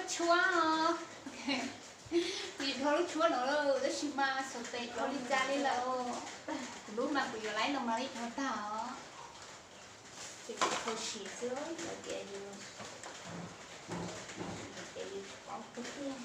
Tshuab, kuv yuav dhau lub tshuab no lawm tab sis mas xav tes dhau li cas li lawm. Kuv lub mas kuv yuav laib no mas li dhau tag os. Ces kuv kho siav xwb, lawv tias yus, lawv tias yus tsis paub kub tiag.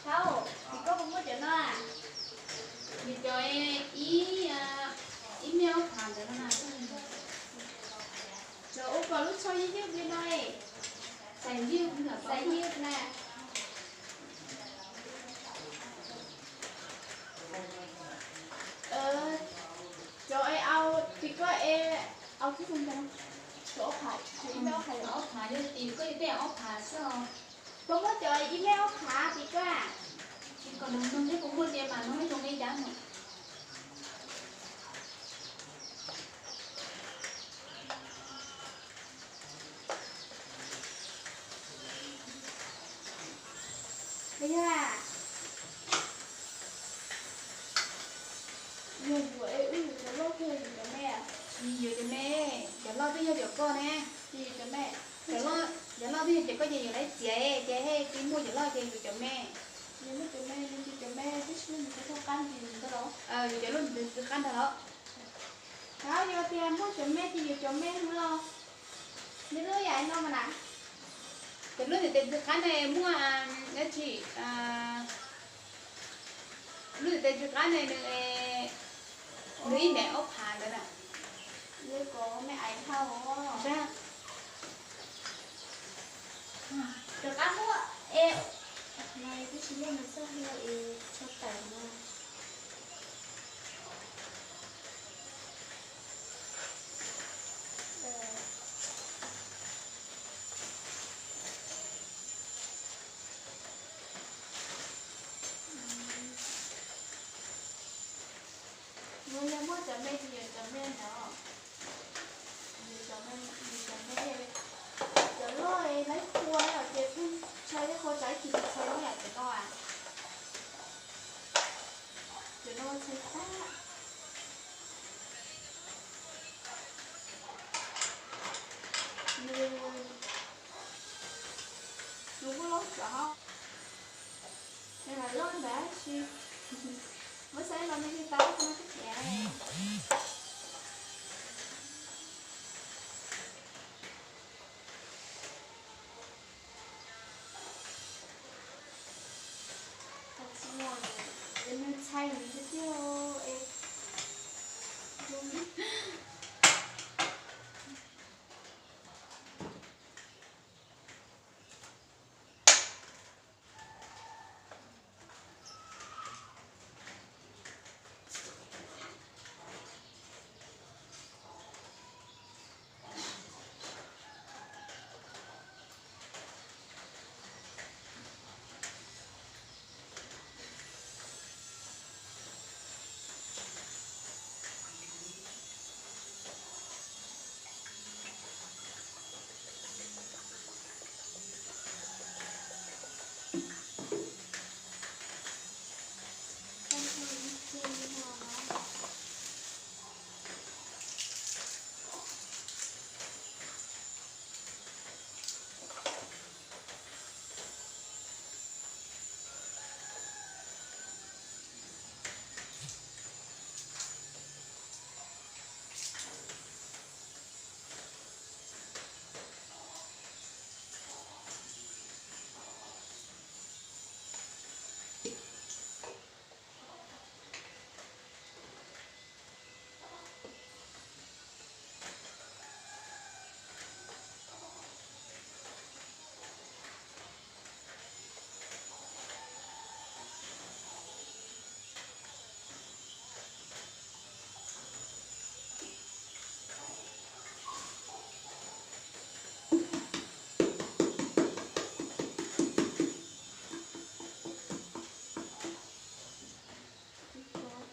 Thaub, koj puas muaj cov no? Yus cov ib, ib mev ob phav ntawd no na. Cov ua kom lub tsho ywj ywj li no, xais ywj, xais ywj na. Cov au, tim koj es au kub tus ntawd, cov ob phav, cov ib mev ob phav, ob phav yog tim koj, yog tej ob phav xwb os. Puas muaj cov ib mev ob phav tim koj? Kom nws nug seb puas muaj tias mas nug zoo li cas no. Yog, yog yuav es wb yuav cov loj thiab yuav cov me? Tsis yuav cov me, cov loj twb yog cov koj ne. Cov loj, cov loj twb yog cov koj ces yuav lawv txiav ces thiaj li muaj cov loj ces yuav cov me. Yuav muaj cov me, nws tsis cov me tab sis nws tsis tau qab ntsis ntag los? Yuav cov loj nws ntws qab ntag los? Thaub, yog tias muaj cov me ces yuav cov me no los? Nws lub yam no mas na. Cov lub nws tes ntws qab ne muaj dab tsi? Lub nws tes ntws qab ne nws, nws ib mev ob phav ntawd na. Kom me ais dhau. Rov qab muab es, no twb tsis muaj nws txoj hlua es tso tawm no. Nws yog muaj cov me ces yuav cov me ntawd. Yuav cov me, yuav cov me, cov loj lawv qhua os ces pheej txhais, qhua tau ib chim txhais muab yam cov no. Cov no txhais tag. Nws, nws muaj loj txawv hos. Nws lam loj ntawd sis muab saib los nws li tau no xwb tiag. Tsis muaj li. Nws txhais nws tiag tiag es.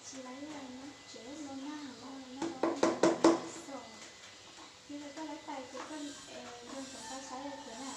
Tsis laib nyob tsev los nag los nag los xom. Yog li koj laib tais ces koj nrog ntxoov tau saib li thiab na.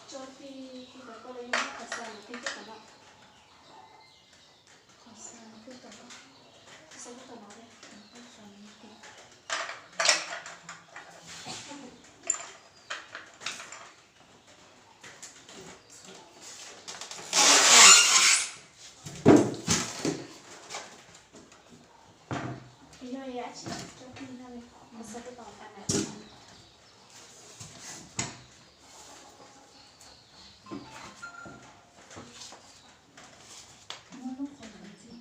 Tso ti ti ntawd koj los yog muab qhov xaws no ti tib tom no. Qhov xaws no ti tom no. Xaws ti tom no. Yog dab tsi tso ti no li, qhov xaws ti tom tas na. Muab lub qhov ntawd txij.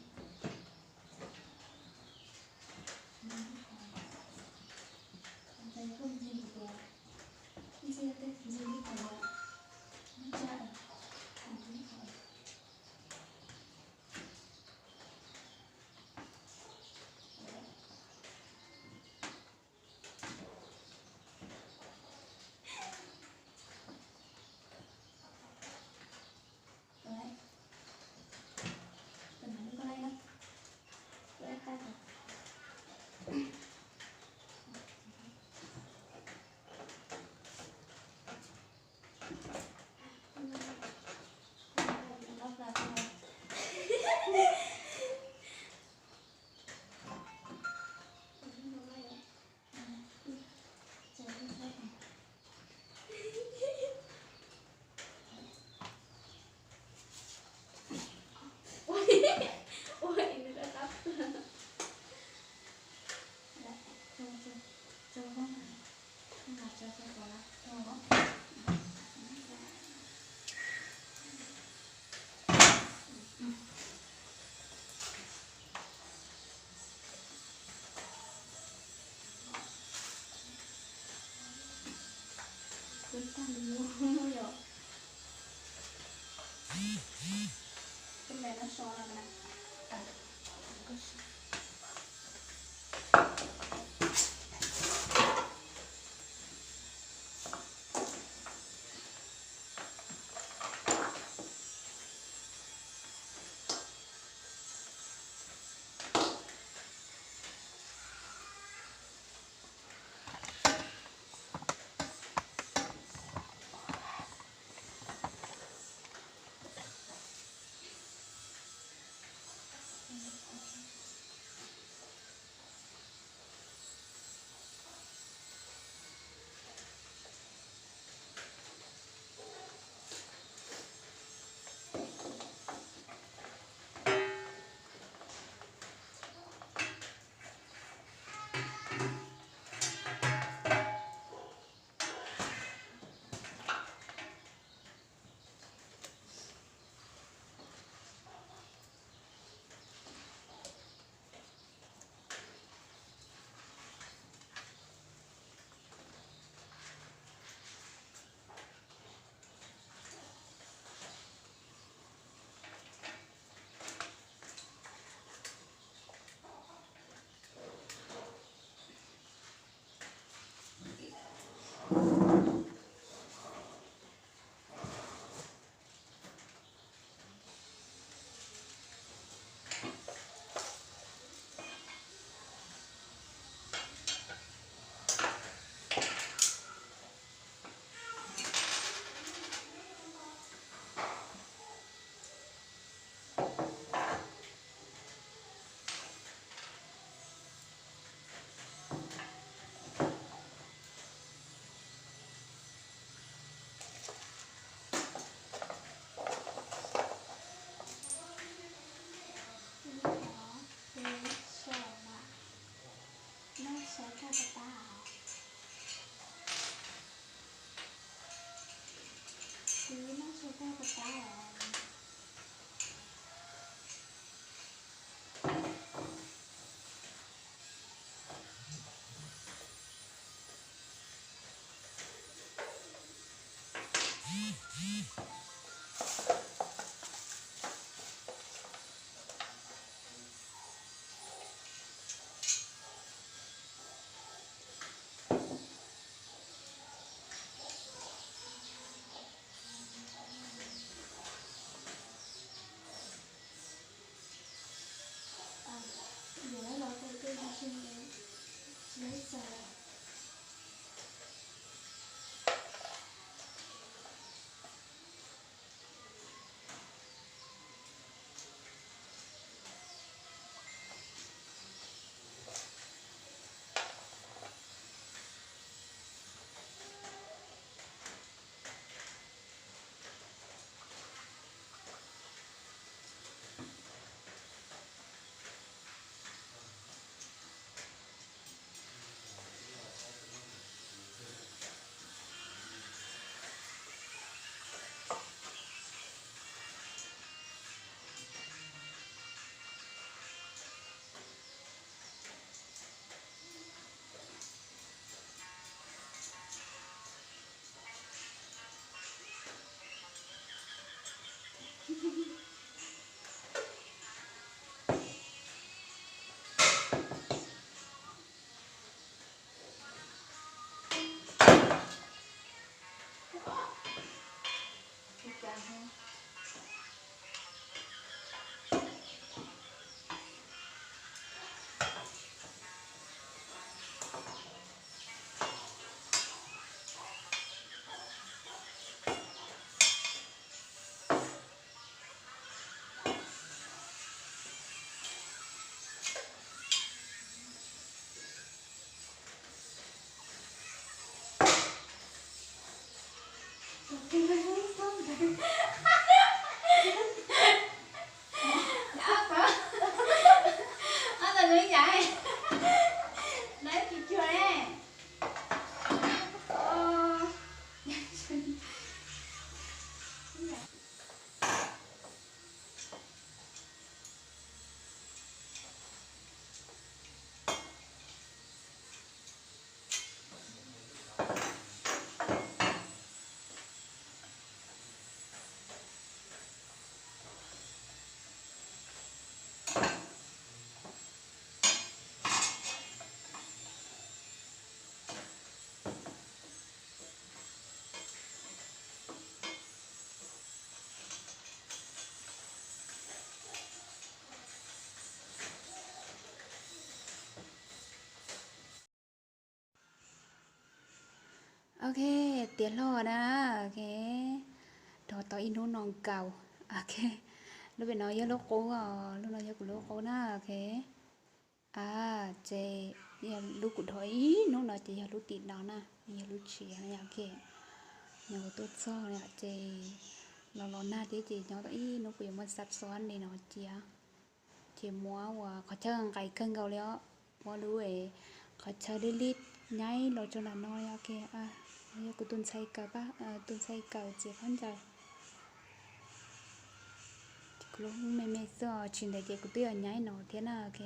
Ntxig lub qhov, ntxig lub qhov, ntxig lub qhov, ntxig lub qhov. Ok, tiav hlo na, ok. Rau tau ib hnub no nkaus. Ok, lub pem no yog lub qub os, lub no yog kuv lub qub na, ok. A, ces lub kuv dhau ib hnub no ces yog lub tim no na, yog lub tshiav no, ok. Nyob kuv tuaj txog no ces los los nag thiab ces nyob tau ib hnub kuv yuav muab xab xua li no cia. Ces muab ua qhov chaw nqaim kawg nkaus li os, muab lub qhov chaw lib lib nyaib los rau nram no, ok. Yog kuv tus ntxhais kaws, tus ntxhais kaws txiav phab ntsaws. Kuv lub me me xwb os, tsis ntev ces kuv twb yuav nyaib no thiab na, ok.